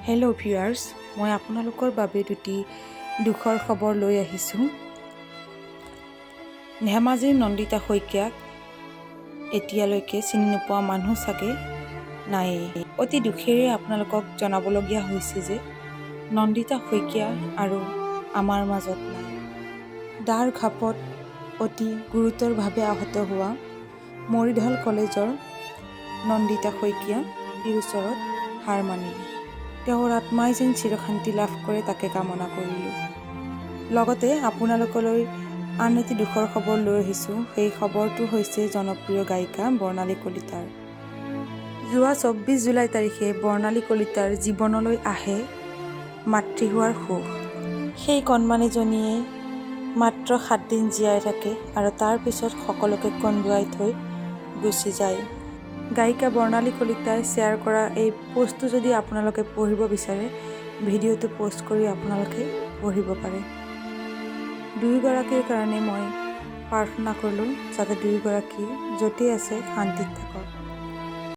Hello' viewers, মই আপোনালোকৰ বাবে দুটি দুখৰ খবৰ লৈ আহিছোঁ। ধেমাজিৰ নন্দিতা শইকীয়াক এতিয়ালৈকে চিনি নোপোৱা মানুহ চাগে নায়েই। অতি দুখেৰে আপোনালোকক জনাবলগীয়া হৈছে যে নন্দিতা শইকীয়া আৰু আমাৰ মাজত নাই। দাৰ ঘাপত অতি গুৰুতৰভাৱে আহত হোৱা মৰিধল কলেজৰ নন্দিতা শইকীয়া ওচৰত হাৰ মানিলে। তেওঁৰ আত্মাই যেন চিৰশান্তি লাভ কৰে, তাকে কামনা কৰিলোঁ। লগতে আপোনালোকলৈ আন এটি দুখৰ খবৰ লৈ আহিছোঁ। সেই খবৰটো হৈছে জনপ্ৰিয় গায়িকা বৰ্ণালী কলিতাৰ। যোৱা 24 জুলাই তাৰিখে বৰ্ণালী কলিতাৰ জীৱনলৈ আহে মাতৃ হোৱাৰ সুখ। সেই কণমানিজনীয়ে মাত্ৰ 7 দিন জীয়াই থাকে আৰু তাৰ পিছত সকলোকে কন্দুৱাই থৈ গুচি যায়। গায়িকা বৰ্ণালী কলিতাই শ্বেয়াৰ কৰা এই পষ্টটো যদি আপোনালোকে পঢ়িব বিচাৰে, ভিডিঅ'টো প'ষ্ট কৰি আপোনালোকে পঢ়িব পাৰে। দুয়োগৰাকীৰ কাৰণে মই প্ৰাৰ্থনা কৰিলোঁ, যাতে দুয়োগৰাকী য'তেই আছে শান্তিত থাকক।